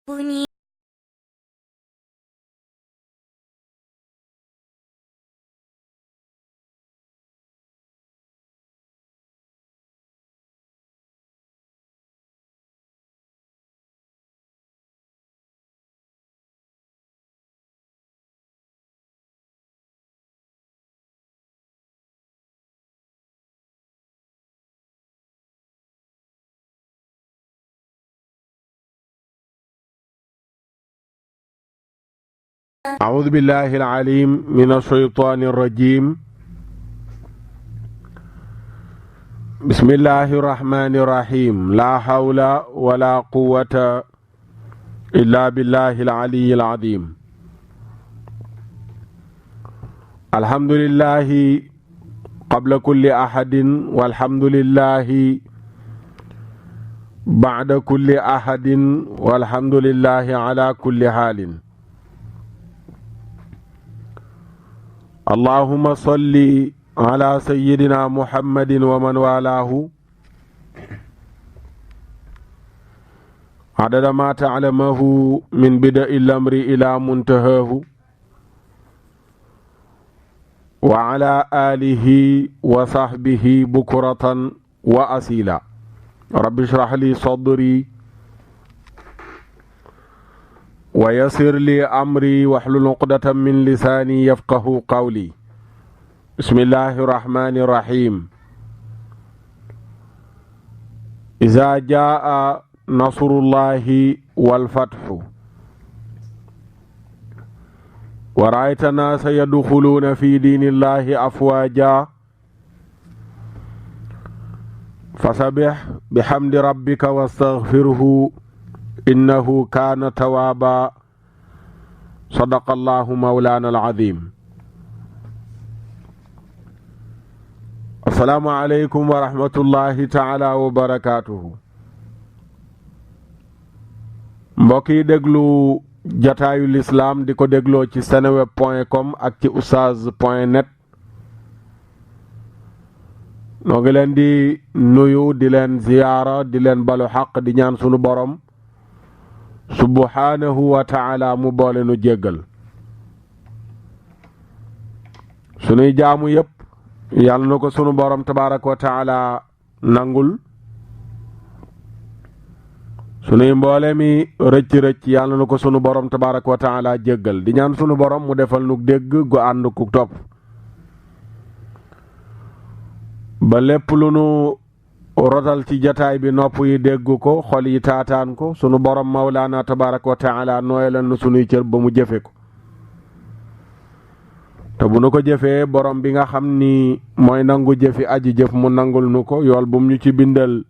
بني أعوذ بالله العليم من الشيطان الرجيم. بسم الله الرحمن الرحيم. لا حول ولا قوة إلا بالله العلي العظيم. الحمد لله قبل كل أحد، والحمد لله بعد كل أحد، والحمد لله على كل حال. اللهم صل على سيدنا محمد ومن والاه عدد ما تعلمه من بدء الأمر إلى منتهاه، وعلى آله وصحبه بكرة وأصيلا. رب اشرح لي صدري ويسر لي أمري واحلل عقدة من لساني يفقه قولي. بسم الله الرحمن الرحيم. إذا جاء نصر الله والفتح ورأيت الناس يدخلون في دين الله أفواجا فسبح بحمد ربك واستغفره إنه كان توابا. صدق الله مولانا العظيم. السلام عليكم ورحمة الله تعالى وبركاته. mbokk yi déglu jataayu lislaam di ko dégloo ci seneweb.com ak ci oustaz.net. noo ngi leen di nuyu di leen ziyaara di leen balu xaq di ñaan sunu borom subhanahu wa taala mu boole nu jéggal sunuy jaamu yépp yàlla na ko sunu borom tabaaraka wa taala nangul. sunuy mboole mi rëcc yàlla na ko sunu borom tabaaraka wa taala jéggal di ñaan sunu borom mu defal nu dégg gu ànd ku topp ba lépp lu nu rotal ci jataay bi nopp yi dégg ko, xol yi taataan ko. sunu borom mawlaana tabaaraka wa taala nooyalal nu sunuy cër ba mu jëfe ko, te bu nu ko jëfee borom bi nga xam ni mooy nangu jëfi aji jëf mu nangul nu ko, yool bu mu ñu ci bindal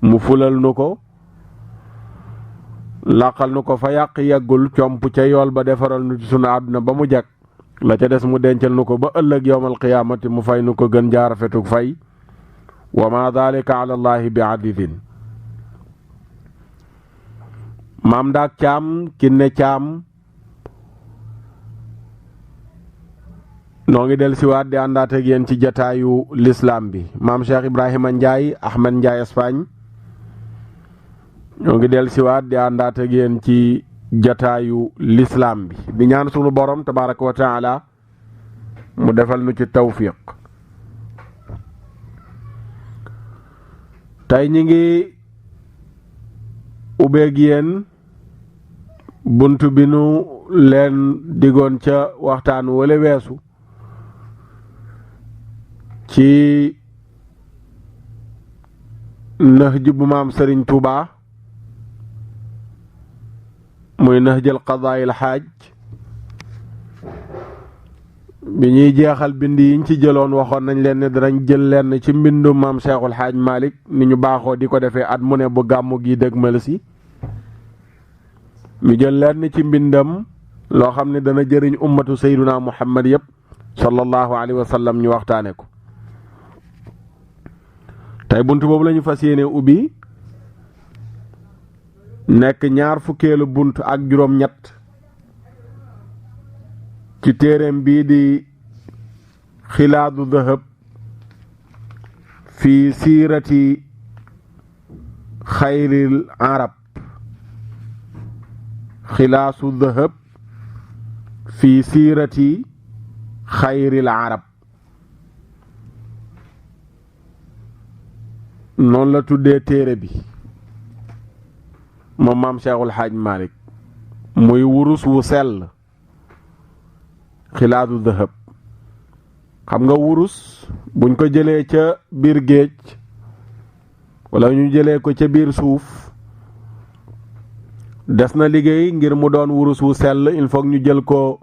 mu fulal nu ko, làqal nu ko fa yàq yeggul, comp ca yool ba defaral nu ci sunu àdduna ba mu jag, la ca des mu dencal nu ko ba ëllëg yowmal qiyaamati mu fay nu ko gën jaarafetug fay. wa ma dalika ala allahi bi adidin. maam ndaak caam kinne caam noo ngi del siwaat di àndaat ak yéen ci jataayu lislaam bi. maam Cheikh Ibrahima Ndiaye Ahmed Ndiaye Espagne ñoo ngi del siwaat di àndaat ak yéen ci jataayu lislaam bi di ñaan sunu borom tabaraka wa taala mu defal nu ci tawfiq. tey ñi ngi ubbeeg yéen bunt bi nu leen digoon ca waxtaan wala weesu ci nëhj bu maam Sëriñ Tuubaa muy nëhjal qadaayil xaaj. bi ñuy jeexal bind yiñ ci jëloon waxoon nañ leen ne danañ jël lenn ci mbindum maam Cheikhul Xaaj Malik ni ñu baaxoo di ko defee at mu ne bu gàmmu gi dëgmal si. ñu jël lenn ci mbindam loo xam ne dana jëriñ ummatu sayyiduna Muhammad yépp sallallahu alayhi wa sallam ñu waxtaane ko. tey bunt boobu lañu fas yéene ubbi nekk ñaar fukkeelu bunt ak juróom-ñett ci téereem bii di xilaadu dahab fi siirati xayril arab. xilaasu dahab fi siirati xayril arab. noonu la tuddee téere bi moom maam Cheikhul Xaaj Malik muy wurus wu sell xilaasu dahab. xam nga wurus buñ ko jëlee ca biir géej wala ñu jëlee ko ca biir suuf des na liggéey ngir mu doon wurus wu sell. il faut ñu jël ko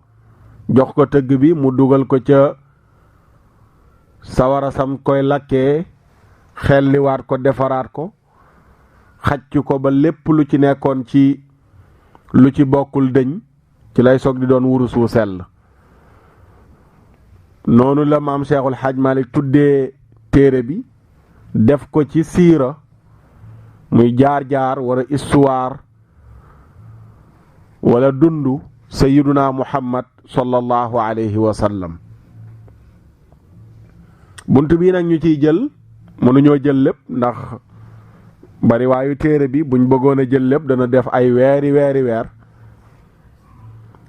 jox ko tëgg bi mu dugal ko ca sawara sam koy lakkee xelliwaat ko defaraat ko xacc ko ba lépp lu ci nekkoon ci lu ci bokkul dëñ ci lay soog di doon wurus wu sell. noonu la maam Cheikhul Xaaj Malik tuddee téere bi def ko ci siira muy jaar-jaar wala histoire wala dundu sayyiduna Muhammad sallallahu alayhi wa sallam. bunt bii nag ñu ciy jël mënuñoo jël lépp ndax bari waayu téere bi buñ bëggoon a jël lépp dana def ay weer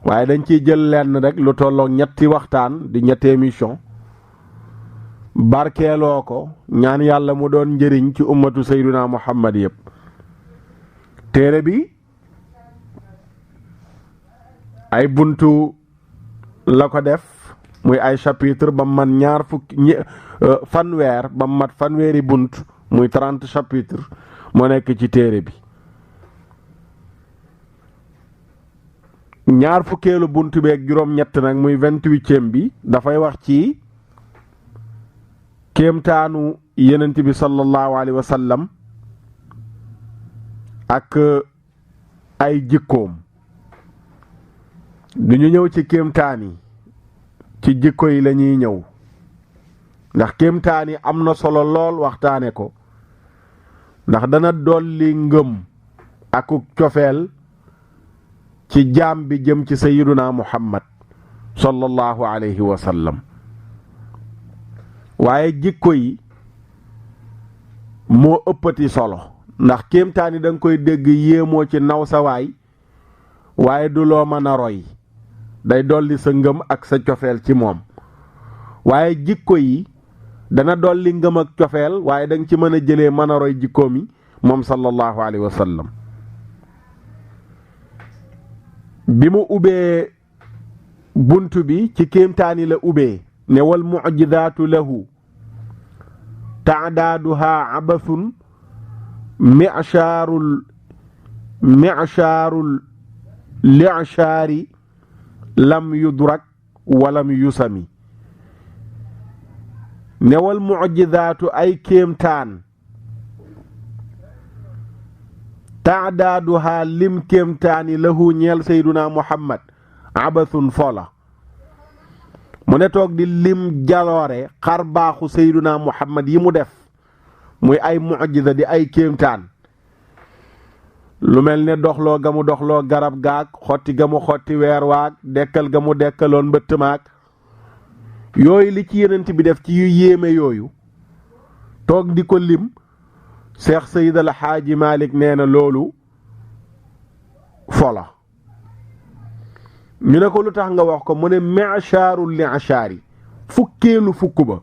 waaye dañ ciy jël lenn rek lu tolloog ñetti waxtaan di ñetti émission barkeeloo ko ñaan yàlla mu doon njëriñ ci ummatu sayyiduna Muhammad yépp. téere bi ay buntu la ko def muy ay chapitre ba man fanweer ba mat fanweeri bunt muy 30 chapitre moo nekk ci téere bi. ñaar fukkeelu buntu beeg juróom-ñett nag muy 28e bi dafay wax ci kéemtaanu yenent bi sallallahu alayhi wa sallam ak ay jikkoom. du ñu ñëw ci kéemtaan yi ci jikko yi la ñuy ñëw ndax kéemtaan yi am na solo lool waxtaane ko ndax dana dolli ngëm ak cofeel ci jaam bi jëm ci sayyiduna Muhammad sallallahu alayhi wa sallam. waaye jikko yi moo ëppati solo ndax kéemtaan yi da nga koy dégg yéemoo ci naw sa waay waaye du loo mën a roy day dolli sa ngëm ak sa cofeel ci moom. waaye jikko yi dana dolli ngëm ak cofeel waaye da nga ci mën a jëlee mën a roy jikkoom yi moom sallallahu alayhi wa sallam. bi mu ubbee buntu bi ci kéemtaani la ubbee ne wal mu'jizaatu lahu ta'daaduha abathun mi'shaarul li'shaari lam yudrak walam yusami. ne wal mu'jizaatu ay kéemtaan taadaaduha lim kéemtaani lahu ñeel sayduna Muhammad abathun fola. mu ne toog di lim jaloore xar baaxu sayduna Muhammad yi mu def muy ay mu'jiza di ay kéemtaan lu mel ne doxloo ga mu doxloo garab gaag xotti ga mu xotti weer waag dekkal ga mu dekkaloon mbëtt maag yooyu li ci yenent bi def ci yu yéeme yooyu toog di ko lim. Cheikh Seydi El Hadji Malick nee na loolu fola. ñu ne ko lu tax nga wax ko mu ne mi'shaarul li'shaari fukkeelu fukk ba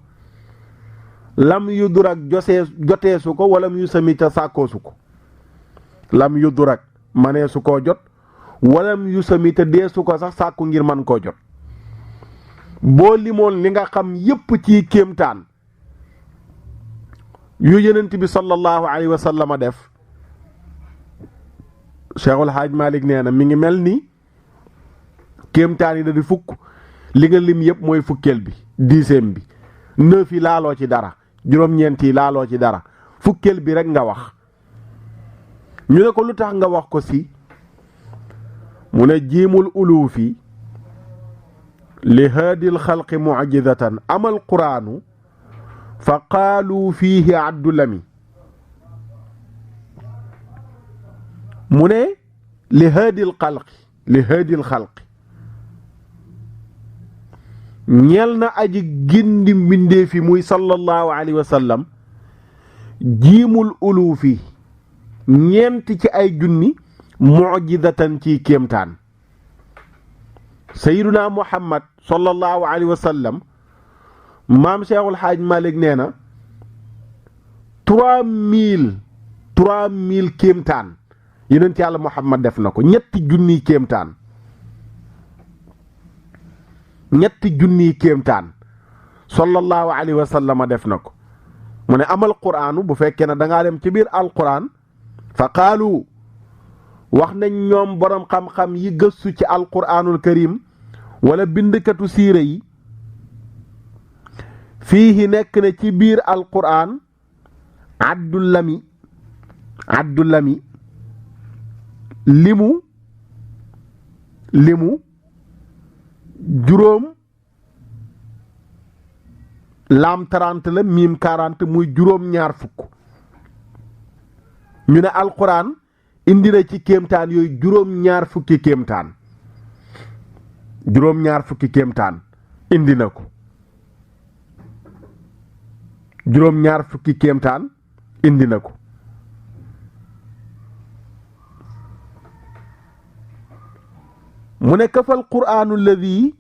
lam yudurak joteesu ko walam yu samita sàkkoosu ko. lam yudurak maneesu koo jot walam yu samita deesu ko sax sàkku ngir man koo jot. boo limoon li nga xam yépp ci kéemtaan yu yenent bi sallallahu alayhi wa sallam def Cheikhul Hadj Malick nee na mi ngi mel ni kéemtaan yi da di fukk li nga lim yëpp mooy fukkeel bi 10e bi 9 yi laaloo ci dara juróom-ñeent yi laaloo ci dara fukkeel bi rek nga wax. ñu ne ko lu tax nga wax ko si mu ne jiimul uluufi li haadil xalqi mu'jizatan amal quraanu fa qaalu fiihi addu lami. mu ne li haadil xalqi ñeel na aji gindi mbindee fi muy sallallahu alayhi wa sallam jiimul uluufi ñeent ci ay junni mu'jizatan ci kéemtaan. sayyiduna Muhammad sallallahu alayhi wa sallam maam Cheikhul Hadj Malick nee na 3000 kéemtaan yonent yàlla Muhammad def na ko. ñetti junniy kéemtaan sallallahu alayhi wa sallam def na ko. mu ne amal quraanu bu fekkee ne da ngaa dem ci biir alquran fa qaalu wax nañ ñoom borom xam-xam yi gëstu ci alquranul karim wala bindkatu siira yi fiihi nekk na ci biir alquran addul lami limu juróom laam 30 la miim 40 muy juróom ñaar fukk. ñu ne alquran indi na ci kéemtaan yooyu juróom ñaar fukki kéemtaan indi na ko. juróom ñaar fukki kéemtaan indi na ko. mu ne kafal quraanu alladi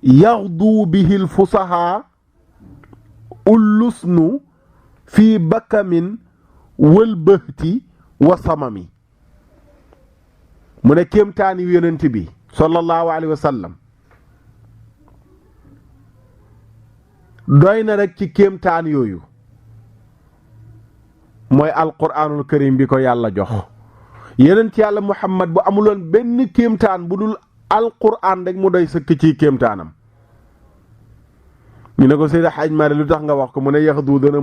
yaxdu bihi alfusaha ullusnu fi bakamin wal bëhti wa samami. mu ne kéemtaani yonent bi sallallahu alayhi wa sallam doy na rek ci kéemtaan yooyu mooy alquraanul karim bi ko yàlla jox. yonent yàlla Muhammad bu amuloon benn kéemtaan bu dul alquraan rek mu doy sëkk ci kéemtaanam. ñu ne ko Seydi Hadj Malick lu tax nga wax ko mu ne yaxdu dana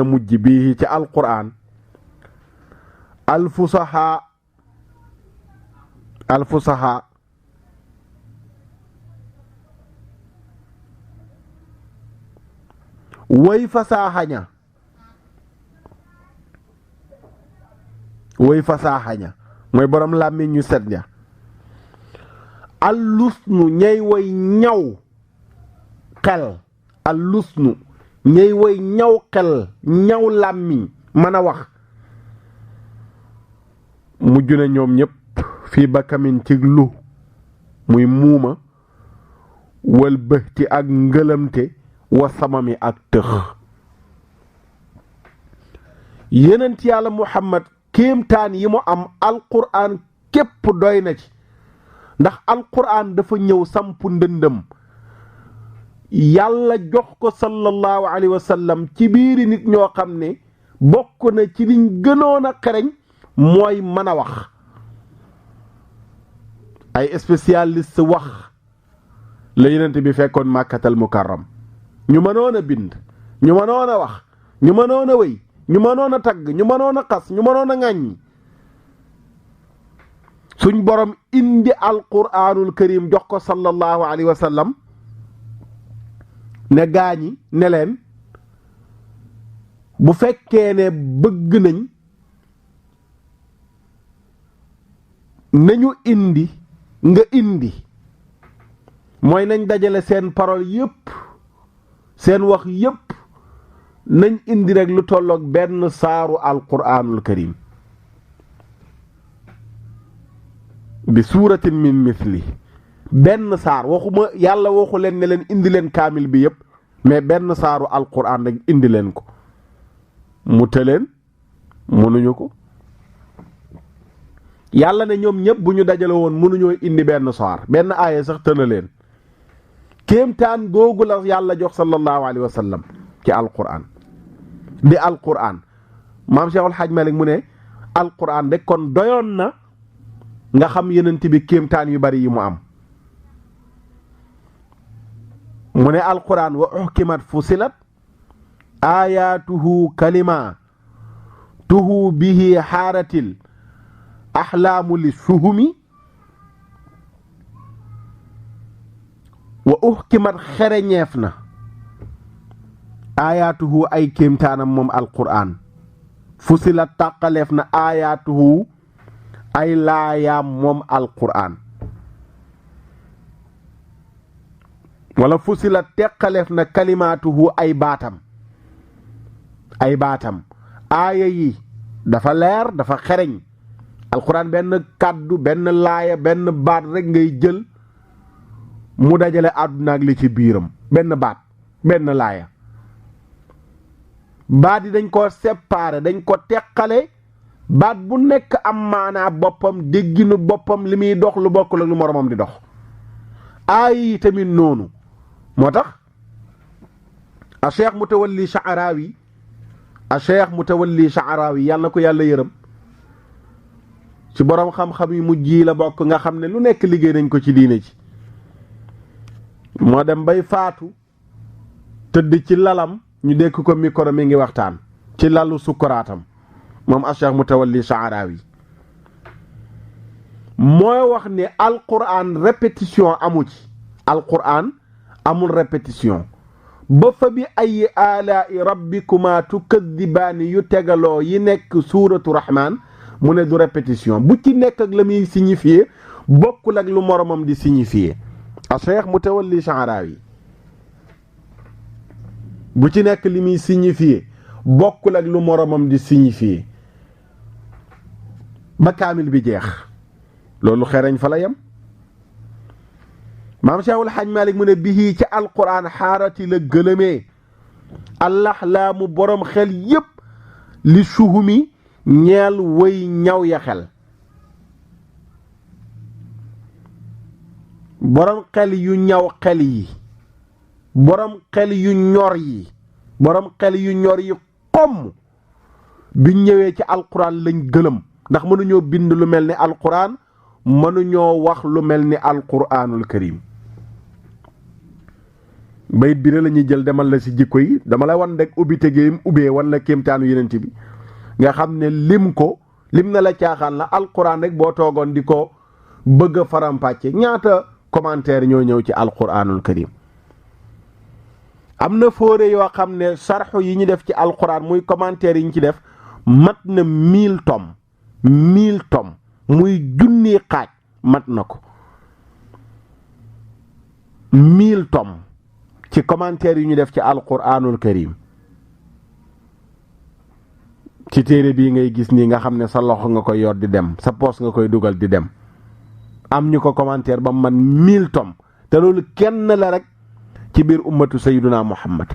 mujj bii ci alquraan alfusaha way fasaaxaña mooy borom làmmiñ ñu set ña. allusnu ñay way ñaw xel ñaw làmmiñ mën a wax mujj na ñoom ñëpp fii bakamin ci lu muy muuma wal bëxti ak ngëlamte wa samami ak tëx. yonent yàlla Muhammad kéemtaan yi mu am alquran képp doy na ci. ndax alquran dafa ñëw sampu ndëndëm yàlla jox ko sallallahu alayhi wa sallam ci biiri nit ñoo xam ne bokk na ci liñ gënoon a xereñ mooy mën a wax. ay spécialiste wax la yonent bi fekkoon màkkatal mukarram ñu mënoon a bind ñu mënoon a wax ñu mënoon a wéy ñu mënoon a tagg ñu mënoon a xas ñu mënoon a ŋàññi. suñ borom indi alquraanul karim jox ko sallallahu alayhi wa sallam ne gaañi ne leen bu fekkee ne bëgg nañu indi nga indi mooy nañ dajale seen parole yépp seen wax yépp nañ indi rek lu tolloog benn saaru alquraanul karim bi suuratin min misli benn saar waxuma yàlla waxu leen ne leen indi leen kaamil bi yépp mais benn saaru alquran rek indi leen ko mu teleen mënuñu ko. yàlla ne ñoom ñëpp bu ñu dajale woon mënuñoo indi benn saar benn aaya sax tëna leen. kéemtaan googu la yàlla jox sallallahu alayhi wa sallam ci alquran di alquran maam Cheikhul Hadj Malick mu ne alquran de kon doyoon na nga xam yenent bi kéemtaan yu bari yi mu am. mu ne alquran wa uhkimat fusilat ayatuhu kalimatuhu bihi xaaratil axlaamu li suhumi wa uhkimat xereñeef na ayatuhu ay kéemtaanam moom alquran fusilat tàqaleef na ayatuhu ay laayaam moom alquran wala fusilat teqaleef na kalimaatuhu ay baatam aaya yi dafa leer dafa xereñ alquran benn kàddu benn laaya benn baat rek ngay jël mu dajale àdduna ak li ci biiram benn baat benn laaya baat yi dañ ko séparé dañ ko teqale baat bu nekk am maanaa boppam dégginu boppam li muy dox lu bokkul ak lu moromam di dox aaya yi tamit noonu moo tax a cheikh mutawalli Sha'arawi yàlla na ko yàlla yërëm ci boroom xam-xam yi mujj yi la bokk nga xam ne lu nekk liggéey nañ ko ci diine ci moo dem bay faatu tëdd ci lalam ñu dekk ko micro mi ngi waxtaan ci lalu sukkuraatam moom a cheikh mutawalli Sha'arawi mooy wax ne alquran répétition amu ci alquran amul répétition ba fa bi ay alaa'i rabbikuma tukadibaani yu tegaloo yi nekk suuratu rahman mu ne du répétition bu ci nekk ak la muy signifié bokkul ak lu moromam di signifié a cheikh mutawalli Sha'arawi bu ci nekk li muy signifié bokkul ak lu moromam di signifié ba kaamil bi jeex loolu xereñ fa la yem maam Cheikhul Hajj Malik mu ne bihi ci alquran xaarati la gëlëmee allaxlaamu borom xel yépp li suhumi ñeel way ñaw ya xel borom xel yu ñaw xel yi borom xel yu ñor yi borom xel yu ñor yi xomm biñ ñëwee ci alquran lañ gëlëm ndax mënuñoo bind lu mel ni alquran mënuñoo wax lu mel ni alquranul karim bayit bi la ñuy jël demal la ci jikko yi dama la wan rek ubbi tegéem ubbee wan la kéemtaanu yenent bi nga xam ne lim na la caaxaan la alquran rek boo toogoon di ko bëgg a farampàcce ñaata commentaire ñoo ñëw ci alquranul karim am na fóore yoo xam ne sarxu yi ñu def ci alquran muy commentaire yi ñu ci def mat na 1000 tomes muy junni xaaj mat na ko 1000 tomes ci commentaire yi ñu def ci alquranul karim ci téere bii ngay gis nii nga xam ne sa loxo nga koy yor di dem sa poos nga koy dugal di dem am ñu ko commentaire ba man 1000 tomes te loolu kenn la rek ci biir ummatu sayyiduna muhammad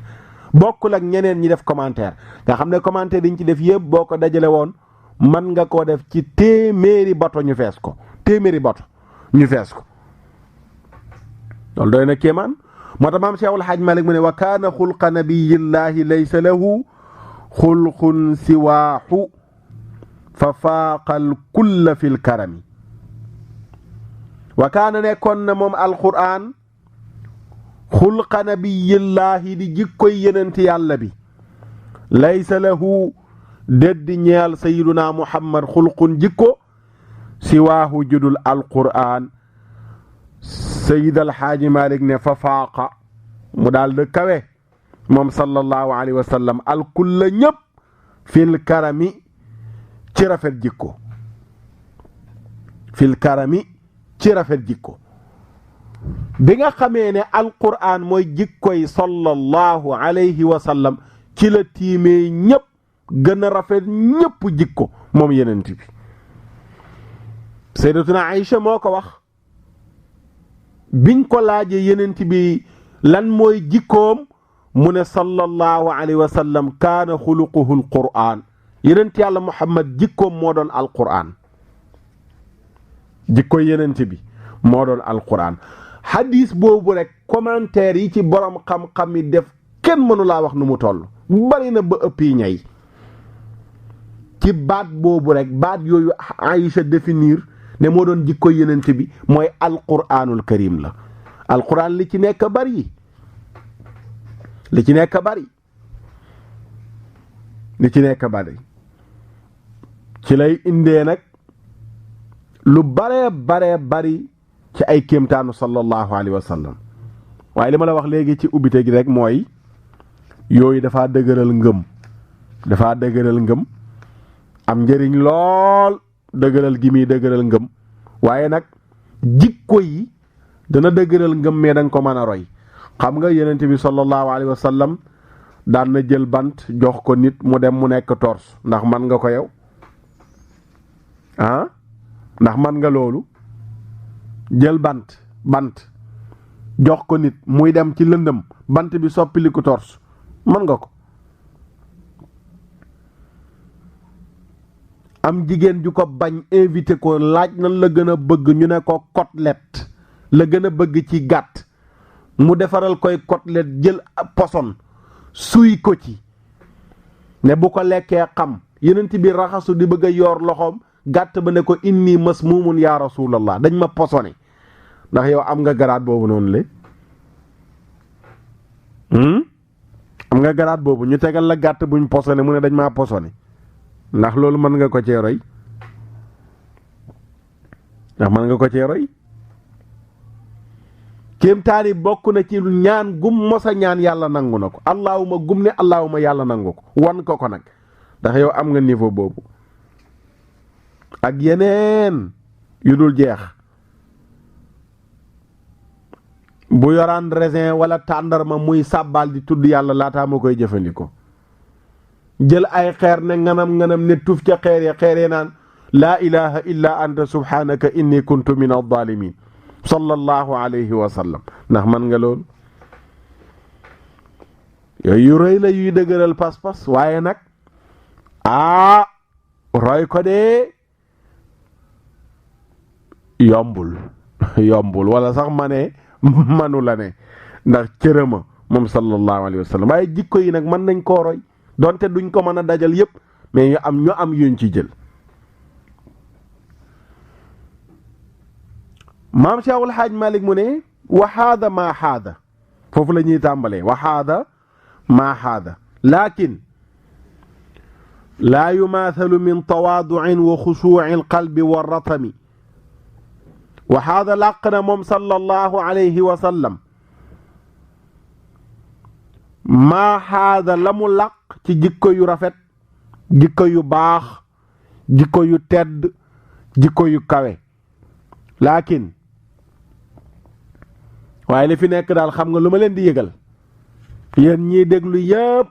bokkul ak ñeneen ñi def commentaire nga xam ne commentaire yi ñu ci def yëpp boo ko dajale woon man nga koo def ci téeméeri bato ñu fees ko loolu doy na kéemaan moo tax maam Cheikhul Hajj Malik mu ne wa kaana xulqa nabiyillahi laysa lahu xulqun siwaaxu fa faaqal kulla fil karami wa kaana nekkoon na moom alquran xulqa nabiyillahi di jikkoy yenenti yàlla bi laysa lahu deddi ñeel sayiduna muhammad xulqun jikko siwaahu judul alquran sayid alxaaji malik ne fa faaqa mu daal de kawe moom sallallahu alayhi wa sallam alkulla ñëpp fil karami ci rafet jikko bi nga xamee ne alquran mooy jikkoy sallallahu alayhi wa sallam ci la tiimee ñëpp gën a rafet ñëpp jikko moom yenent bi sayyidatuna Aïcha moo ko wax biñ ko laajee yenent bi lan mooy jikkoom mu ne sallallahu alayhi wa sallam kaana xuluquhu alquran yenent yàlla Muhammad jikkoom moo doon alquran jikkoy yenent bi moo doon alquran hadis boobu rek commentaire yi ci borom xam-xam yi def kenn mënu laa wax nu mu toll bari na ba ëpp yi ñay ci baat boobu rek baat yooyu Aïcha définir ne moo doon jikko yenent bi mooy alquranul karim la alquran li ci nekk bari ci lay indee nag lu baree bari ci ay kéemtaanu sallallahu alayhi wa sallam waaye li ma la wax léegi ci ubbite gi rek mooy yooyu dafaa dëgëral ngëm am njëriñ lool dëgëral gi muy dëgëral ngëm waaye nag jikko yi dana dëgëral ngëm mais danga ko mën a roy xam nga yenente bi sallallahu alayhi wa sallam daan na jël bant jox ko nit mu dem mu nekk torse ndax man nga ko yow ndax man nga loolu jël bant jox ko nit muy dem ci lëndëm bant bi soppiliku torse man nga ko am jigéen ju ko bañ invité ko laaj nan la gën a bëgg ñu ne ko côtelette la gën a bëgg ci gàtt mu defaral koy côtelette jël poson suy ko ci ne bu ko lekkee xam yenent bi raxasu di bëgg a yoor loxoom gàtt ba ne ko inni masmumun ya rasulallah dañ ma posone ndax yow am nga garaat boobu noonu le am nga garaat boobu ñu tegal la gàtt buñ posone mu ne dañ maa posone ndax loolu mën nga ko cee roy kéemtaani bokk na ci ñaan gum mosa ñaan yàlla nangu na ko allahuma gum ne allahuma yàlla nangu ko wan ko nag ndax yow am nga niveau boobu ak yeneen yu dul jeex bu yoraan raisin wala tàndarma muy sàbbaal di tudd yàlla laataa ma koy jëfandikoo jël ay xeer ne nganam ne tuf ca xeer naan laa ilaha illa anta subhanaka inni kuntu min adh-dhalimin sallallahu alayhi wa sallam ndax man nga loolu yooyu yu rëy la yuy dëgëral pas-pas waaye nag roy ko de yombul wala sax ma ne manu la ne ndax cërëma moom sallallahu alayhi wa sallam waaye jikko yi nag mën nañ koo roy donte duñ ko mën a dajal yépp mais ñu am yuñ ci jël maam Cheikhul Haaj Malik mu ne waxaada maa xaada foofu la ñuy tàmbalee waxaada maa xaada laakin laa yumaathalu min tawaaduin wa xushuuci alqalbi wa ratami waxaada làq na moom sallallahu alayhi wa sallam maa xaada la mu làq ci jikko yu rafet jikko yu baax jikko yu tedd jikko yu kawe laakin waaye li fi nekk daal xam nga lu ma leen di yëgal yéen ñiy déglu yépp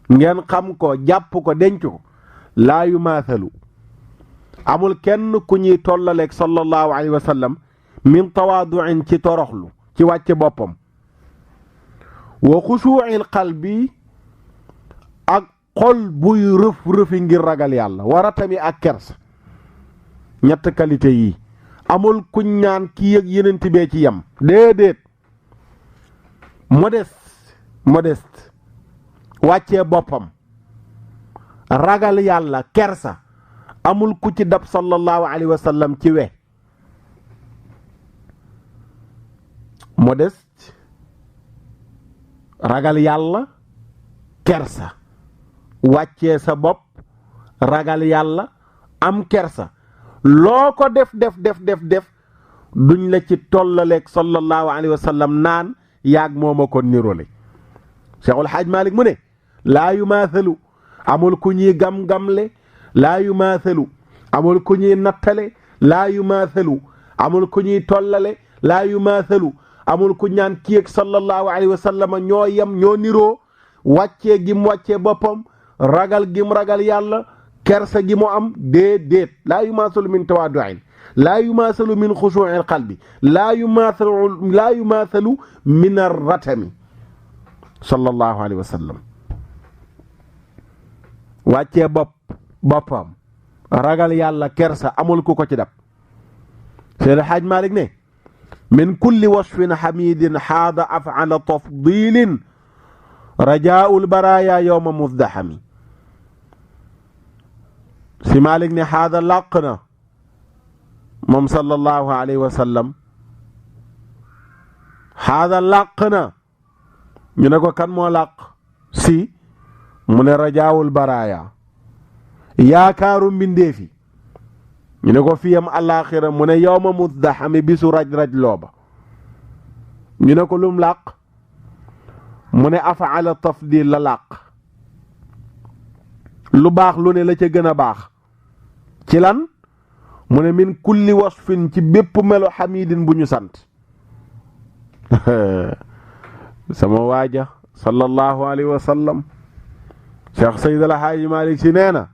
ngeen xam ko jàpp ko denc ko laa yu maathalu amul kenn ku ñuy tollaleeg sallallahu alayhi wa sallam min tawaaduin ci toroxlu ci wàcce boppam wa xushuu'il qalbi ak xol buy rëf-rëfi ngir ragal yàlla waratami ak kersa ñett qualité yi amul kuñ ñaan kii ak yenent bee ci yem déedéet modeste wàccee boppam ragal yàlla kersa amul ku ci dab sallallahu alayhi wa sallam ci we modeste ragal yàlla kersa wàccee sa bopp ragal yàlla am kersa loo ko def duñ la ci tollaleeg sallallahu alayhi wa sallam naan yaag mooma ko nirole Cheikhul Haaj Malik mu ne laa yumaathalu amul ku ñuy gam-gamle laa yumaathalu amul ku ñuy nattale laa yumaathalu amul ku ñuy tollale laa yumaathalu amul ku ñaan kii ak sallallahu alayhi wa sallam ñoo yem ñoo niroo wàccee gim wàccee boppam ragal gim ragal yàlla kersa gi mu am déedéet laa yumaasalu min tawaaduin laa yumaasalu min xushuu'il qalbi laa yumaasalu min arratami sallallahu alayhi wa sallam wàccee boppam ragal yàlla kersa amul ku ko ci dab Seydi Haaj Malik ne min kulli wasfin xamidin xaada af'ala tafdilin rajaa'ul baraaya yowma muzdaxami si Malik ne xaada làq na moom sallallahu alayhi wa sallam xaada làq na ñu ne ko kan moo làq si mu ne rajaawul baraaya yaakaaru mbindeefi ñu ne ko fiyam alaaxira mu ne yawma muzdaxami bisu raj-raj looba ñu ne ko lum làq mu ne afaala tafdil la làq lu baax lu ne la ca gën a baax ci lan mu ne min kulli wasfin ci bépp melo xamidin bu ñu sant sama waaja sallallahu alayhi wa sallam. Cheikh Seyd El Hadji Malick Sy nee na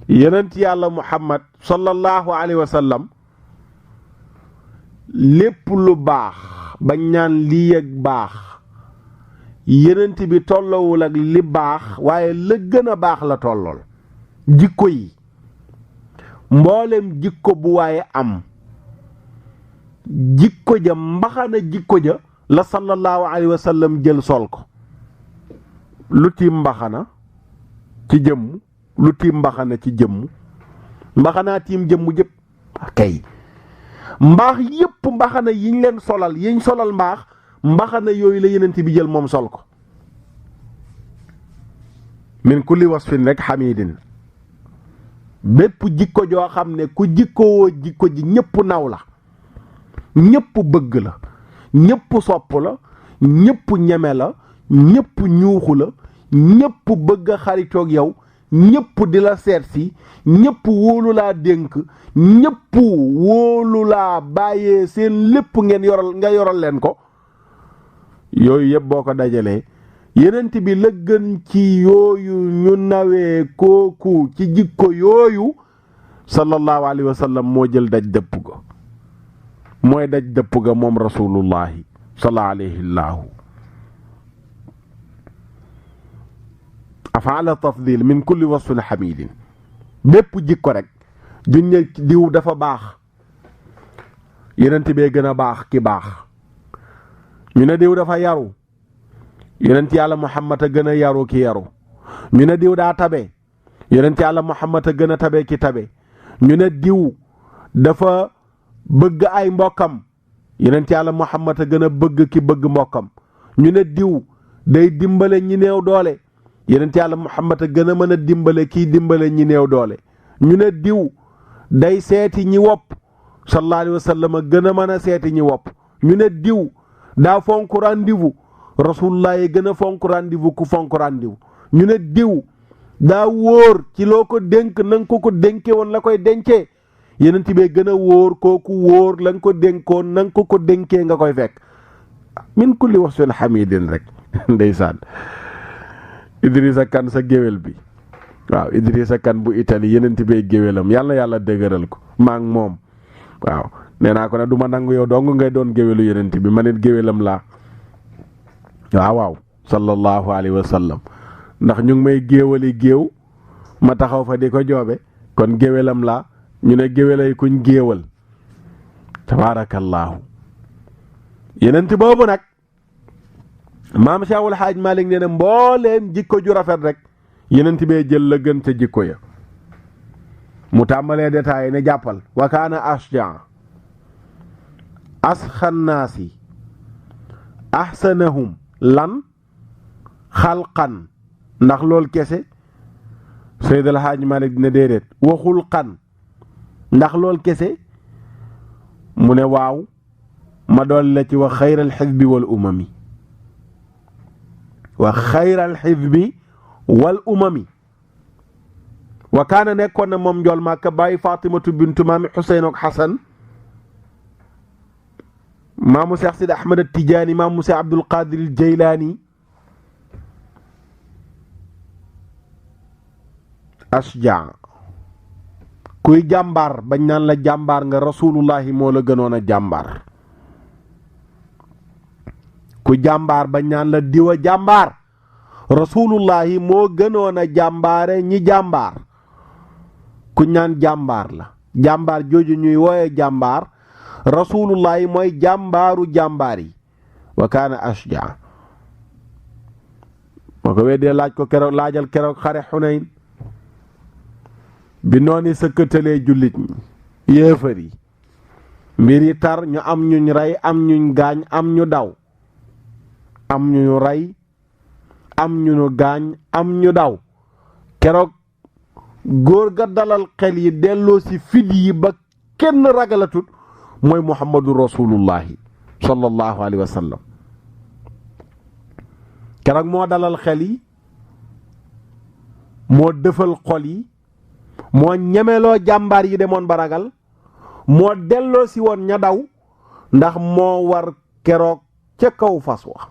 yonent yàlla Muhammad sallallahu alayhi wa sallam lépp lu baax bañ ñaan lii ak baax yonent bi tollowul ak li baax waaye la gën a baax la tollool. jikko yi mboolem jikko bu waaye am jikko ja mbaxana jikko ja la sallallahu alayhi wa sallam jël sol ko. lu tiim mbaxana ci jëmm lu tiim mbaxana ci jëmm mbaxanaa tiim jëmm jëpp kay mbaax yépp mbaxana yiñ leen solal yiñ solal mbaax mbaxana yooyu la yenent bi jël moom sol ko. min kulli wasfin rek xamidin bépp jikko joo xam ne ku jikkowoo jikko ji ñépp naw la ñépp bëgg la ñépp sopp la ñépp ñeme la ñépp ñuuxu la ñépp bëgg a xaritoog yow ñépp di la seet si ñépp wóolu laa dénk ñépp wóolu laa bàyyee seen lépp nga yoral leen ko. yooyu yëpp boo ko dajalee yenent bi la gën ci yooyu ñu nawee kooku ci jikko yooyu sallallahu alayhi wa sallam moo jël daj dëpp ga mooy daj dëpp ga moom rasulullahi sallallahu alayhi llaahu afaala tafdil min kulli wasfin xamidin bépp jikko rek juñ ne diw dafa baax yenent bee gën a baax ki baax. ñu ne diw dafa yaru yonent yàlla Muhammad a gën a yaru ki yaru. ñu ne diw daa tabe yonent yàlla Muhammad a gën a tabe ki tabe. ñu ne diw dafa bëgg ay mbokkam yonent yàlla Muhammad a gën a bëgg ki bëgg mbokkam. ñu ne diw day dimbale ñi néew doole yonent yàlla Muhammad a gën a mën a dimbale kii dimbale ñi néew doole. ñu ne diw day seeti ñi wopp sallallahu alayhi wa sallam a gën a mën a seeti ñi wopp. ñu ne diw daa fonk rendez-vous rasulullah yi gën a fonk rendez-vous ku fonk rendez-vous. ñu ne diw daa wóor ci loo ko dénk na nga ko dénkee woon la koy dencee yenent bee gën a wóor kooku wóor la nga ko dénkoon na nga ko dénkee nga koy fekk. min kulli wasfin xamidin rek ndeysaan Idrissa Kane sa géwél bi waaw Idrissa Kane bu Italie yenent bee géwélam yàlla na yàlla dëgëral ko maa ngi moom waaw nee naa ko ne du ma nangu yow dong ngay doon géwélu yenent bi ma nit géwélam laa waaw sallallahu alayhi wa sallam ndax ñu ngi may géewali géew ma taxaw fa di ko joobe kon géwélam laa ñu ne géwélay kuñ géewal tabaarakallaahu yenent boobu nag maam Cheikhul Haaj Malick nee na mbooleem jikko ju rafet rek yenent bee jël la gën ca jikko ya mu tàmbalee détaillé ne jàppal wa kaana ashja asxan naasi ahsanahum lan xalqan ndax lool kese Seyd El Hadji Malick dina déedéet waxul xan ndax lool kese mu ne waaw ma dool la ci wa xayral xisbi wal umami wa xayral xisbi wal umami wa kaana nekkoon na moom njool Màkka bàyyi Fatimatu bintu maami Xuseyn ak Xasan maamu Seex Sidi Ahmad Tijaani maamu Seex Abdul Qaadir Jaylaani asja kuy jàmbaar bañ naan la jàmbaar nga rasulullahi moo la gënoon a jàmbaar ku jàmbaar bañ naan la diwa jàmbaar rasulullahi moo gënoon a jàmbaare ñi jàmbaar ku ñaan jàmbaar la jàmbaar jooju ñuy wooye jàmbaar rasulullahi mooy jàmbaaru jàmbaar yi wa kaana ashja moo ko weddee laaj ko keroog laajal keroog xare Xunayn bi noonu sëkkatalee jullit ñi yéefar yi mbir yi tar ñu am ñuñ rey am ñuñ gaañ am ñu daw am ñu rey am ñu gaañ am ñu daw keroog góor ga dalal xel yi delloo si fit yi ba kenn ragalatut mooy muhammadu rasulullahi sallallahu alayhi wa sallam keroog moo dalal xel yi moo dëfal xol yi moo ñemeloo jàmbaar yi demoon ba ragal moo delloo si woon ña daw ndax moo war keroog ca kaw fas wa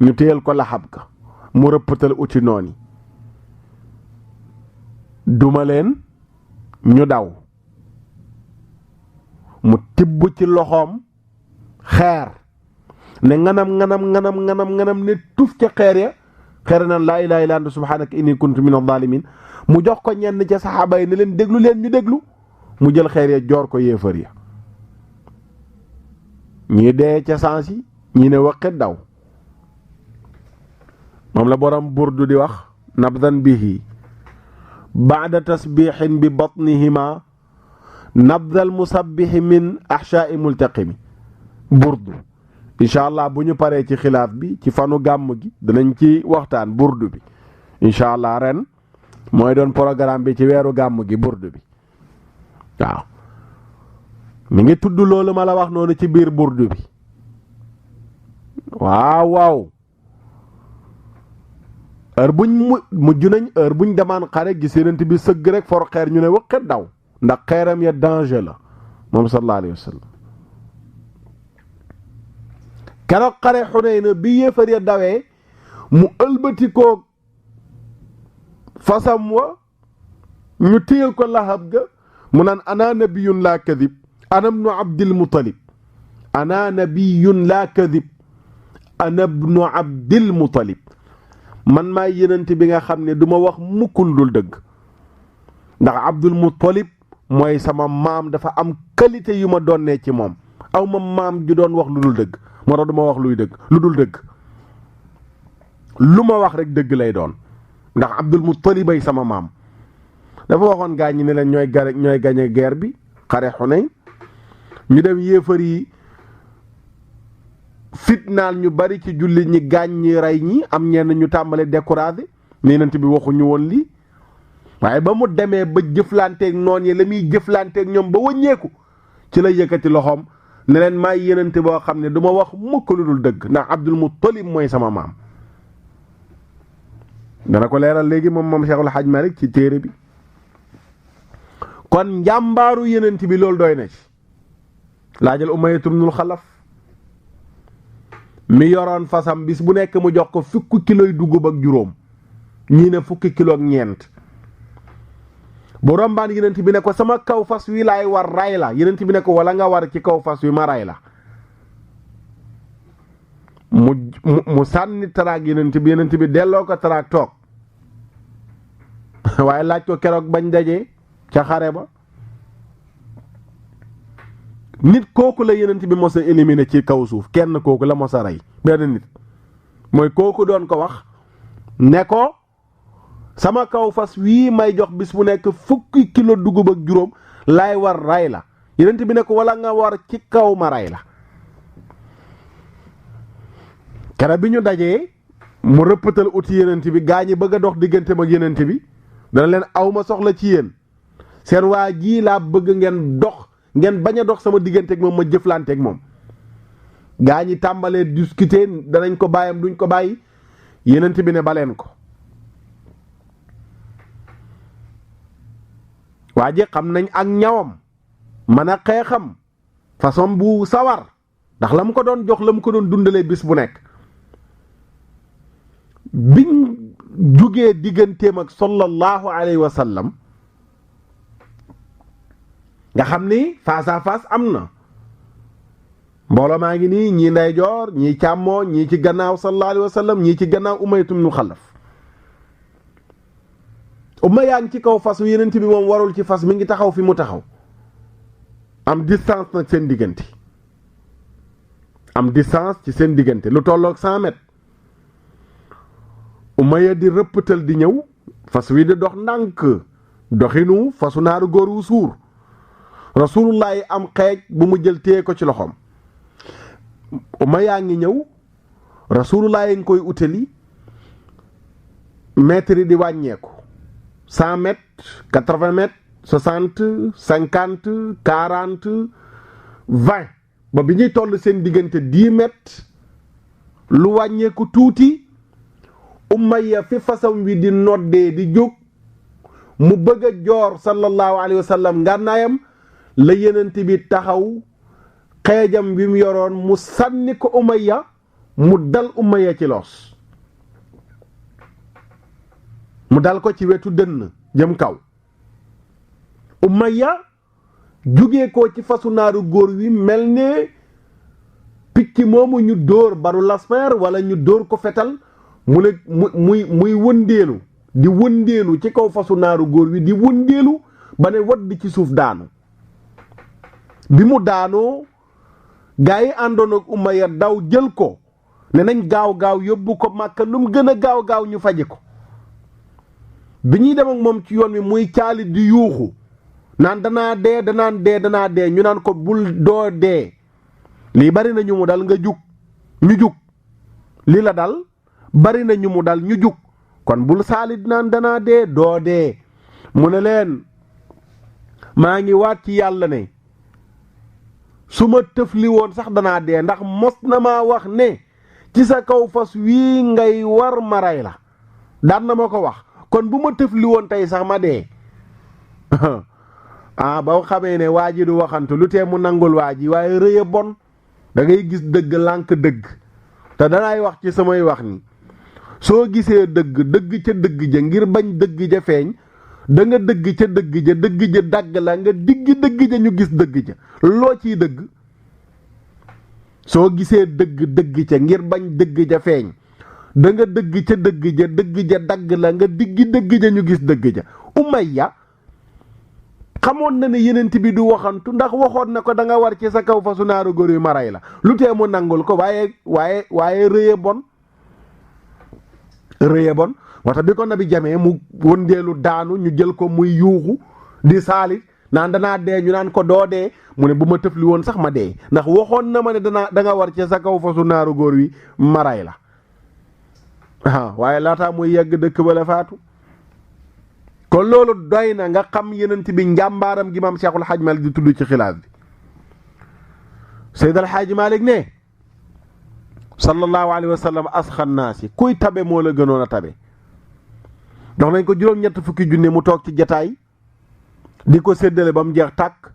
ñu téyal ko laxab ka mu rëppatal uti nooni duma leen ñu daw mu tibb ci loxoom xeer ne nganam ne tuf ca xeer ya xeer naan laa ilaaha illa anta subhaanaka inni kuntu min adh-dhaalimiin mu jox ko ñenn ca saxaaba yi ne leen déglu leen ñu déglu mu jël xeer ya joor ko yéefar ya ñii dee ca sens yi ñii ne waqit daw moom la borom burdu di wax nabdan bihi baada tasbiixin bi batnihima nabdal musabbixi min ahshaa'i multaqimi burdu incha allah bu ñu paree ci xilaaf bi ci fanu gàmm gi danañ ci waxtaan burdu bi incha allah ren mooy doon programme bi ci weeru gàmm gi burdu bi waaw mi ngi tudd loolu ma la wax noonu ci biir burdu bi waaw heure buñ mujj nañ heure buñ demaan xare gis Yonent bi sëgg rek for xeer ñu ne wëqet daw ndax xeeram ya danger la moom sallallahu alayhi wa sallam keroog xare Xunayn bi yéefar ya dawee mu ëlbati ko fasam wa ñu téyal ko lahab ga mu naan ana nabiyun laa kadib ana ibnu abdil muttalib ana nabiyun laa kadib ana ibnu abdil muttalib man maay Yonent bi nga xam ne du ma wax mukkul dul dëgg ndax abdul muttalib mooy sama maam dafa am qualité yu ma doonee ci moom aw ma maam ju doon wax lu dul dëgg moo tax du ma wax luy dëgg lu dul dëgg lu ma wax rek dëgg lay doon ndax abdul muttalib ay sama maam dafa waxoon gaa ñi ne leen ñooy gañe guerre bi xare Xunayn ñu dem yéefar yi fitnaal ñu bari ci jullit ñi gaañ ñi rey ñi am ñenn ñu tàmbale découragé ne Yonent bi waxuñu woon lii waaye ba mu demee ba jëflanteeg noon yi la muy jëflanteeg ñoom ba wëññeeku ci la yëkkati loxoom ne leen maay Yonent boo xam ne du ma wax mukk lu dul dëgg ndax Abdul Muttalib mooy sama maam dana ko leeral léegi moom Cheikhul Hadj Malick ci téere bi kon njàmbaaru Yonent bi loolu doy na ci laajal Umayya ibnul Xalaf mi yoroon fasam bis bu nekk mu jox ko fukki kiloy dugub ak juróom ñii ne fukki kilo ak ñeent bu rombaan Yonent bi ne ko sama kaw fas wi laay war ray la Yonent bi ne ko wala nga war ci kaw fas wi ma ray la mu sànni taraag Yonent bi delloo ko taraag toog waaye laaj ko keroog bañ dajee ca xare ba nit kooku la Yonent bi mos a éliminé ci kaw suuf kenn kooku la mos a rey benn nit mooy kooku doon ko wax ne ko sama kaw fas wii may jox bis bu nekk fukki kilo dugub ak juróom laay war ray la Yonent bi ne ko wala nga war ci kaw ma ray la kere bi ñu dajee mu rëppatal uti Yonent bi gaa ñi bëgg a dox diggante mag Yonent bi dana leen awma soxla ci yéen seen waa jii laa bëgg ngeen bañ a dox sama digganteeg moom ma jëflanteeg moom gaa ñi tàmbalee discuter danañ ko bàyyam duñ ko bàyyi Yonent bi ne baleen ko waa ji xam nañ ak ñawam mën a xeexam façon bu sawar ndax la mu ko doon jox la mu ko doon dundalee bis bu nekk biñ jugee digganteem ak sallallahu alayhi wa sallam nga xam ni face à face am na mbooloo maa ngi nii ñii ndeyjoor ñii càmmoo ñii ci gannaaw sallallahu alayhi wa sallam ñii ci gannaaw Umayya ibn Xalaf Umayya ngi ci kaw fas wi Yonent bi moom warul ci fas mi ngi taxaw fi mu taxaw am distance nag seen diggante am distance ci seen diggante lu tolloog 100 mètres Umayya di rëppatal di ñëw fas wi di dox ndànk doxinu fasu naaru góor wu suur Rasulullah yi am xeej bu mu jël téye ko ci loxoom Umayya ngi ñëw Rasulullah yi ngi koy utali mètres yi di wàññeeku 100 mètres 80 mètres 60 50 40 20 ba bi ñuy toll seen diggante 10 mètres lu wàññeeku tuuti Umayya fi fasam wi di noddee di jóg mu bëgg a joor sallallahu alayhi wa sallam ngànnaayam la Yonent bi taxaw xeejam bi mu yoroon mu sànni ko Umayya mu dal Umayya ci loos mu dal ko ci wetu dënn jëm kaw Umayya jugee ko ci fasu naaru góor wi mel ne picc moomu ñu dóor baru lasper wala ñu dóor ko fetal mu ne muy wëndeelu di wëndeelu ci kaw fasu naaru góor wi di wëndeelu ba ne wadd ci suuf daanu bi mu daanoo gaa yi àndoon ak Umayya daw jël ko ne nañ gaaw yóbbu ko Màkka lu mu gën a gaaw ñu faji ko bi ñuy dem ak moom ci yoon wi muy caali di yuuxu naan danaa dee ñu naan ko bul doo dee lii bari na ñu mu dal nga jug ñu jug lii la dal bari na ñu mu dal ñu jug kon bul saalit naan danaa dee doo dee mu ne leen maa ngi waat ci yàlla ne su ma tëfli woon sax danaa dee ndax mos na maa wax ne ci sa kaw fas wii ngay war maray la daan na ma ko wax kon bu ma tëfli woon tey sax ma dee ba xamee ne waa ji du waxantu lu tee mu nangul waa ji waaye rëy a bon da ngay gis dëgg lànk dëgg te danaay wax ci samay wax ni soo gisee dëgg ca dëgg ja ngir bañ dëgg ja feeñ da nga dëgg ca dëgg ja dagg la nga diggi dëgg ja ñu gis dëgg ja loo ciy dëgg soo gisee dëgg ca ngir bañ dëgg ja feeñ da nga dëgg ca dëgg ja dagg la nga diggi dëgg ja ñu gis dëgg ja Umayya xamoon na ne yenent bi du waxantu ndax waxoon na ko da nga war ci sa kaw fasu naaru góor yu maray la lu tee mu nangul ko waaye rëye bon moo tax bi ko nabi jamee mu wëndeelu daanu ñu jël ko muy yuuxu di saalit naan danaa dee ñu naan ko doo dee mu ne bu ma tëfli woon sax ma dee ndax waxoon na ma ne da nga war ci sa kaw fasu naaru góor wi maray la waaye laataa muy yegg dëkk ba la faatu kon loolu doy na nga xam yenent bi njàmbaaram gi maam Cheikhul Hadj Malick di tudd ci xilaas bi Seyd al Hadj Malick ne sallallahu alayhi wa sallam asxan naasi kuy tabe moo la gënoon a tabe dox nañ ko juróom-ñett fukki junne mu toog ci jataay di ko séddale ba mu jeex tàkk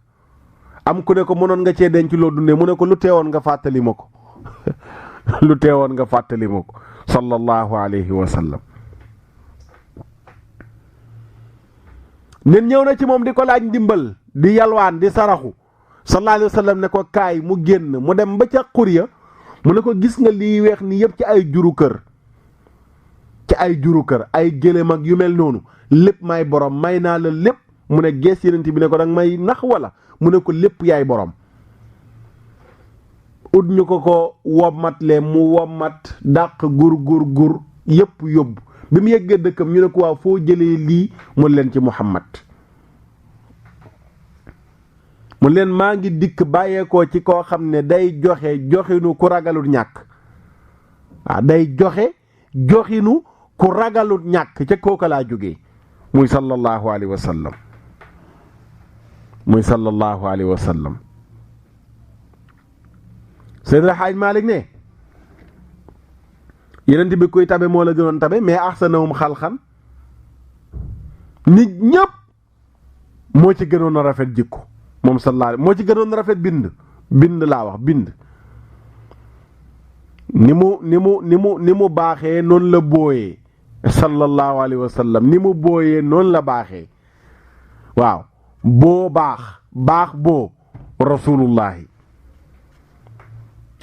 am ku ne ko mënoon nga cee denc loo dundee mu ne ko lu teewoon nga fàttali ma ko sallallahu alayhi wa sallam nen ñëw na ci moom di ko laaj ndimbal di yalwaan di saraxu sallallahu alayhi wa sallam ne ko kaay mu génn mu dem ba ca xurya mu ne ko gis nga lii weex ni yëpp ci ay juru kër ay gëléem ak yu mel noonu lépp may borom may naa la lépp mu ne gees yenent bi ne ko danga may nax wala mu ne ko lépp yaay borom ut ñu ko wommat lee mu wommat dàq gur yëpp yóbbu bi mu yeggee dëkkam ñu ne ko waaw foo jëlee lii mu leen ci Muhammad mu leen maa ngi dikk bàyyeekoo ci koo xam ne day joxinu ku ragalut ñàkk day joxinu ku ragalut ñàkk ca kooka laa jógee muy sallallahu alayhi wa sallam Seydil Hadj Malick ne yenent bi kuy tabe moo la gënoon tabe mais ahsanahum xalxan nit ñëpp moo ci gënoon a rafet jikko moom sallallahu moo ci gënoon a rafet bind laa wax bind ni mu baaxee noonu la booyee sallallahu alayhi wa sallam ni mu booyee noonu la baaxee waaw boo baax boo rasulullahi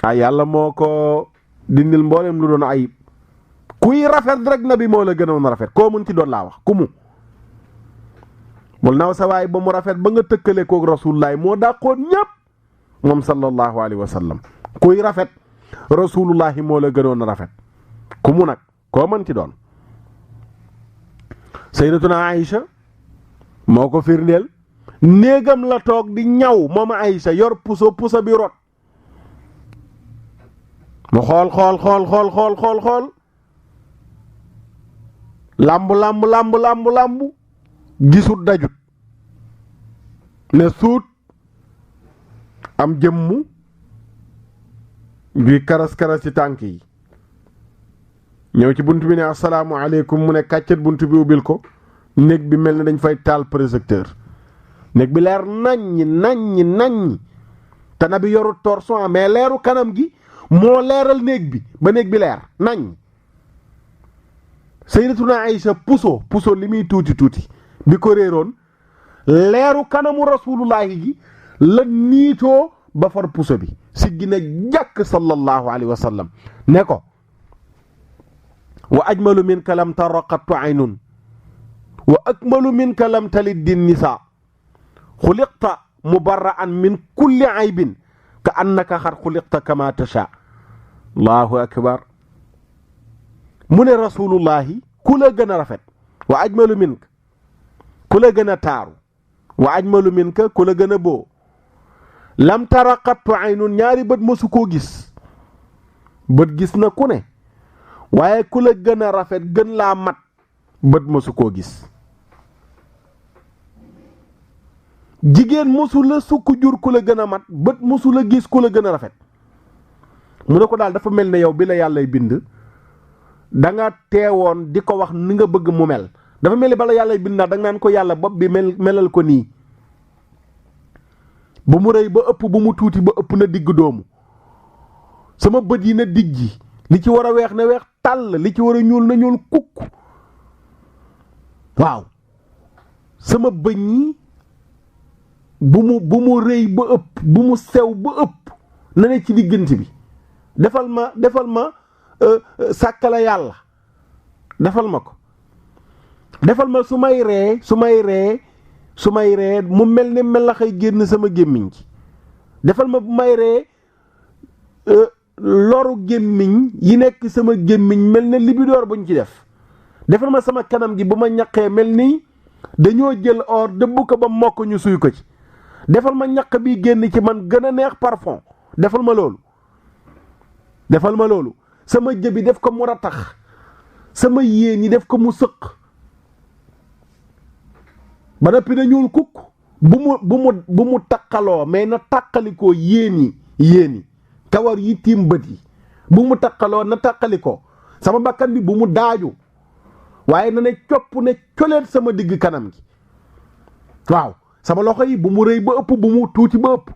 yàlla moo ko dindil mboolem lu doon ayib kuy rafet rek nabi moo la gënoon rafet koo mun ci doon laa wax ku mu bul naw sa waay ba mu rafet ba nga tëkkale koog rasulullahi moo dàqoon ñépp moom sallallahu alayhi wa sallam kuy rafet rasulullahi moo la gënoon rafet ku mu nag koo mën ci doon sayyidatuna Aïcha moo ko firndeel néegam la toog di ñaw moom Aïcha yor puso bi rot mu xool lamb gisut dajut ne suut am jëmmu bi karas ci tànk yi ñëw ci bunt bi ne assalaamu aleykum mu ne kàccet bunt bi ubbil ko néeg bi mel ne dañ fay taal projecteur néeg bi leer naññ te na bi yorut torsion mais leeru kanam gi moo leeral néeg bi ba néeg bi leer nañ. Sayyidatuna Aïcha puso li muy tuuti tuuti bi ko réeroon leeru kanamu rasulullahi gi la niitoo ba far puso bi siggi na jàkk sallallahu alayhi wa sallam ne ko wa ajmalu minka lam tara qattu aynun wa akmalu minka lam talid din nisa xuliqta mubarra'an min kulli aybin ka annaka xar xuliqta kama tasha allahu akbar mu ne rasulullahi ku la gën a rafet wa ajmalu minka ku la gën a taaru wa ajmalu minka ku la gën a boo lam tara qattu aynun ñaari bët mësu koo gis bët gis na ku ne waaye ku la gën a rafet gën laa mat bët mësu koo gis jigéen mësu la sukk jur ku la gën a mat bët mësu la gis ku la gën a rafet mu ne ko daal dafa mel ne yow bi la yàllay bind da nga teewoon di ko wax ni nga bëgg mu mel dafa mel ni bala yàllay bind naa da nga naan ko yàlla bopp bi melal ko nii bu mu rëy ba ëpp bu mu tuuti ba ëpp na digg doomu sama bët yi na dijji li ci war a weex na weex tàll li ci war a ñuul na ñuul kukk waaw sama bëñ yi bu mu rëy ba ëpp bu mu sew ba ëpp na ne ci diggante bi defal ma sàkkala yàlla defal ma ko defal ma su may ree mu mel ni melaxay génn sama gémmiñ gi defal ma bu may ree loru gémmiñ yi nekk sama gémmiñ mel na libidoor buñ ci def defal ma sama kanam gi bu ma ñaqee mel ni dañoo jël or dëbb ko ba mokk ñu suy ko ci defal ma ñaq bi génn ci man gën a neex parfum defal ma loolu sama jëbi def ko mu ratax sama yéen yi def ko mu sëq ba noppi na ñuul kukk bu mu taqaloo mais na taqalikoo yéen yi kawar yi tiim bët yi bu mu taqaloo na taqalikoo sama bakkan bi bu mu daaju waaye na ne copp ne coleet sama digg kanam gi waaw sama loxo yi bu mu rëy ba ëpp bu mu tuuti ba ëpp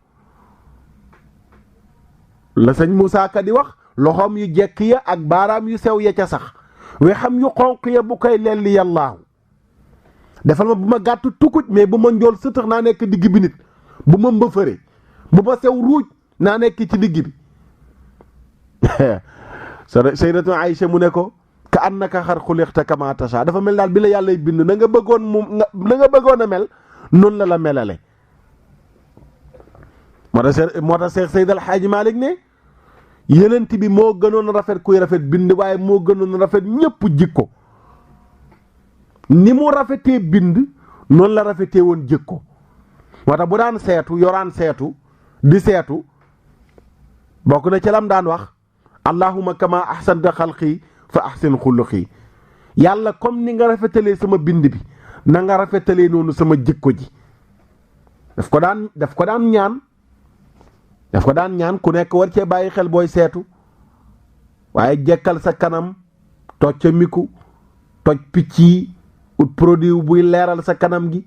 la sëñ Moussa Ka di wax loxoom yu jekk ya ak baaraam yu sew ya ca sax we xam yu xonq ya bu koy lelli yàllaahu defal ma bu ma gàtt tukuj mais bu ma njool sëtëx naa nekk digg bi nit bu ma mbëfëre bu ma sew ruuj naa nekk ci digg bi Sayyidatu Aïcha mu ne ko ka annaka xar xuliqta kama tasha dafa mel daal bi la yàllay bind na nga bëggoon a mel noonu la melale moo tax Seex Seydi El Hadji Malick ne yenent bi moo gënoon rafet kuy rafet bind waaye moo gënoon rafet ñëpp jikko ni mu rafetee bind noonu la rafetee woon jikko moo tax bu daan seetu yoraan seetu di seetu bokk na ci lam daan wax allahumma kama ahsanta xalqi fa ahsin xuluqi yàlla comme ni nga rafetalee sama bind bi na nga rafetalee noonu sama jikko ji daf ko daan ñaan ku nekk war cee bàyyi xel booy seetu waaye jekkal sa kanam toj ca miku toj picc yi ut produit buy leeral sa kanam gi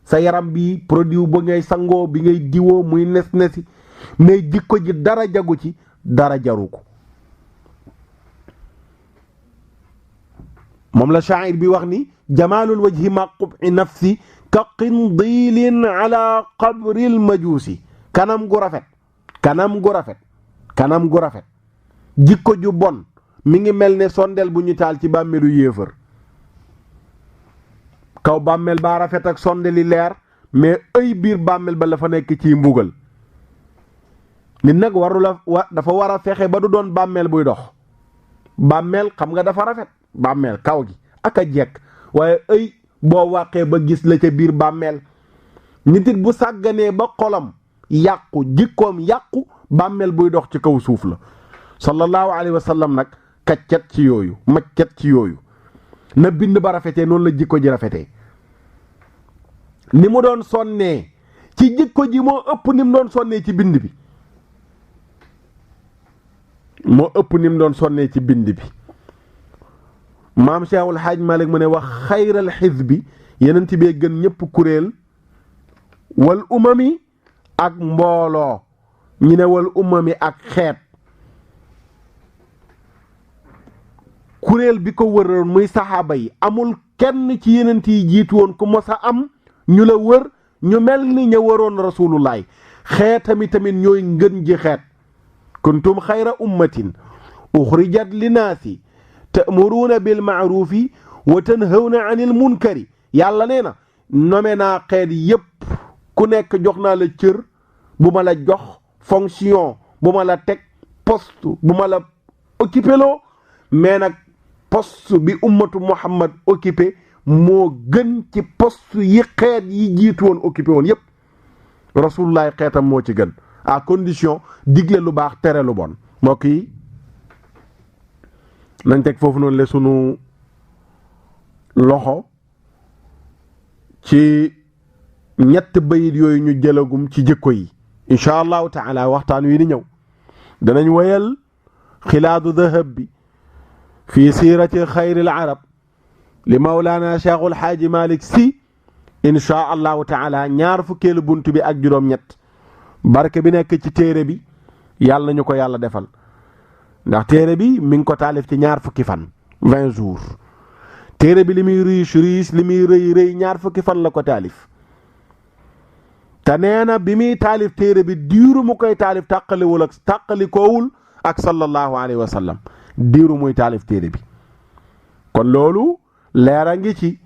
sa yaram bi produit ba ngay sangoo bi ngay diwoo muy nes-nesi mais jikko ji dara jagu ci dara jaru ko moom la shaa'ir bi wax ni jamaalul wajhi ma qub'i nafsi ka qindilin ala qabril majuusi kanam gu rafet jikko ju bon mi ngi mel ne sondeel bu ñu taal ci bàmmeelu yéefar kaw bàmmeel baa rafet ak sondeli leer mais ay biir bàmmeel ba la fa nekk ciy mbugal nit nag dafa war a fexe ba du doon bàmmeel buy dox bàmmeel xam nga dafa rafet bàmmeel kaw gi ak a jekk waaye ay boo wàqee ba gis la ca biir bàmmeel nit it bu sàgganee ba xolam yàqu jikkoom yàqu bàmmeel buy dox ci kaw suuf la sallallahu alayhi wa sallam nag maccat ci yooyu na bind ba rafetee noonu la jikko ji rafetee ni mu doon sonnee ci jikko ji moo ëpp ni mu doon sonnee ci bind bi maam Cheikhul Hadj Malick mu ne wax xayral xisbi yeneen bee gën ñëpp kuréel wal umami ak mbooloo ñu ne wal umami ak xeet kuréel bi ko wëroon muy saxaaba yi amul kenn ci yenent yi jiitu woon ku mos a am ñu la wër ñu mel ni ña waroon rasulullahi xeetami tamit ñooy ngën ji xeet kuntum xayra ummatin uxrijat linaasi ta'muruuna bil ma'ruufi wa tanhawna anil munkari yàlla nee na nome naa xeet yépp ku nekk jox naa la cër bu ma la jox fonction bu ma la teg poste bu ma la occupé loo mais nag poste bi ummatu muhammad occupé moo gën ci poste yi xeet yi jiitu woon occupé woon yépp rasulullahi xeetam moo ci gën à condition digle lu baax tere lu bon mbokk yi nañ teg foofu noonu le sunu loxo ci ñett bayit yooyu ñu jëlagum ci jikko yi incha allahu taala waxtaan wi ni ñëw danañ wayal xilaadu dahab bi fi siirati xayril arab li mawlaana cheikhul xaaji malik si incha allahu taala ñaar fukkeelu bunt bi ak juróom-ñett barke bi nekk ci téere bi yàlla nañu ko yàlla defal ndax téere bi mi ngi ko taalif ci ñaar fukki fan 20 jours téere bi li muy riche li muy rëy ñaar fukki fan la ko taalif te nee na bi muy taalif téere bi diiru mu koy taalif tàqalikoowul ak sallallahu alayhi wa sallam diiru muy taalif téere bi kon loolu leer a ngi ci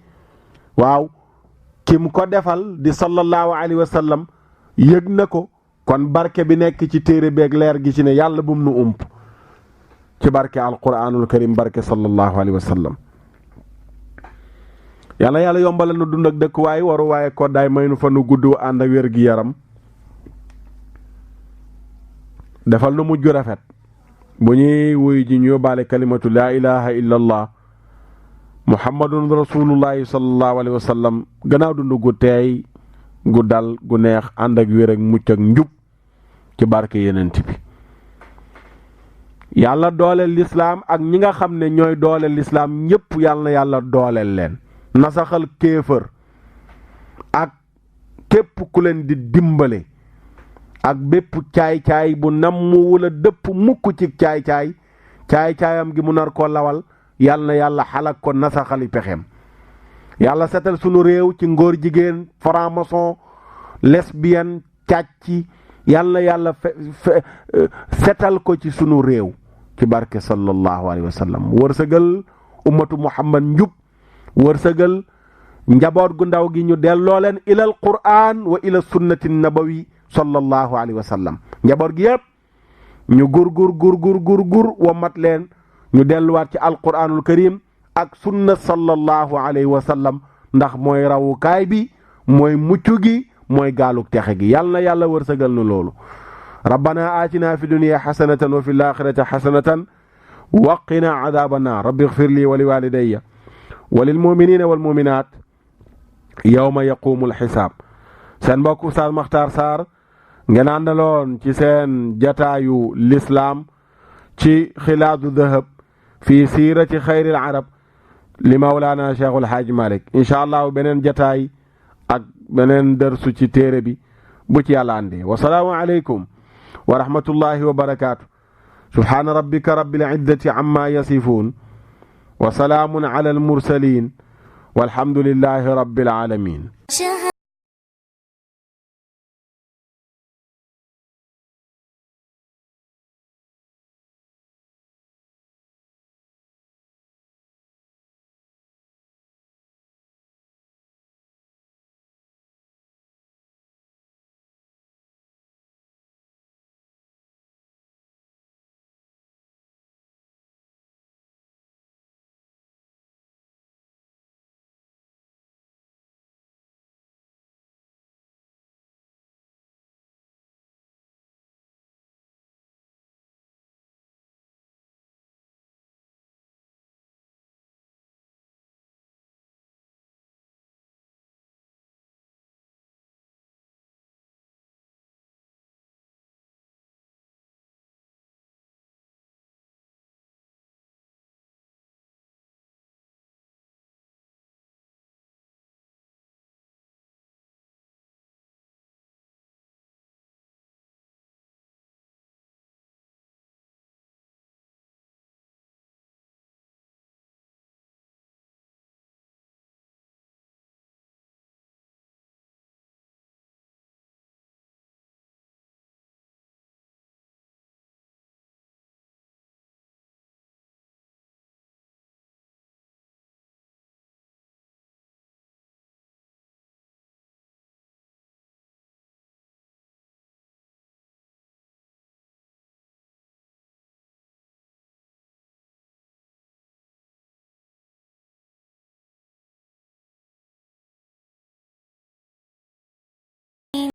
waaw kim ko defal di sallallahu alayhi wa sallam yëg na ko kon barke bi nekk ci téere beeg leer gi ci ne yàlla bum nu ump ci barke alquranul karim barke sallallahu alayhi wa sallam yàlla yombalal nu dund ak dëkkuwaay waru waaye koddaay may nu fa nu gudd ànd ak wér gi yaram defal nu mujj rafet bu ñuy wuy ji ñu yóbbaale kalimatu laa ilaha illa allah muhammadun rasulullahi sallallahu alayhi wa sallam gannaaw dund gu teey gu dal gu neex ànd ak wér ak mucc ak njub ci barke yenent bi yàlla dooleel lislaam ak ñi nga xam ne ñooy dooleel lislaam ñépp yàlla na yàlla dooleel leen nasaxal kéefër ak képp ku leen di dimbale ak bépp caay-caay bu namm wala dëpp mukk ci caay-caayam gi mu nar koo lawal yàlla na yàlla xalak ko nasaxali pexeem yàlla setal sunu réew ci ngóor jigéen franc-maçon lesbienne càcc yàlla na yàlla setal ko ci sunu réew ci barke sallallahu alayhi wa sallam wërsëgal ummatu muhammad njub wërsëgal njaboot gu ndaw gi ñu delloo leen ilal qur'an wa ila sunnati nabawi sallallahu alayhi wa sallam njaboot gi yëpp ñu gur wa mat leen ñu delluwaat ci alquranul karim ak sunna sallallahu alayhi wa sallam ndax mooy rawukaay bi mooy mucc gi mooy gaaluk texe gi yàlla na yàlla wërsëgal nu loolu rabbana atina fi dunya xasanatan wa fi laaxirati xasanatan wa qina adaaba naar rabbi ixfir li wa li walidayya wa lil muminina wal muminat yawma yaqumu alxisaab seen mbokk Oustaz Makhtar Sarr ngeen àndaloon ci seen jataayu lislaam ci xilaadu dahab fi siirati xayril arab li mawlaana cheikhul xaaji malik incha allah beneen jataay ak beneen dërsu ci téere bi bu ci yàlla àndee wasalaamu aleykum wa rahmatullahi wa barakaatu subhaana rabbika rabbil izzati amma yasifuun wa salaamun ala al mursalin walhamdulillahi rabbil alamin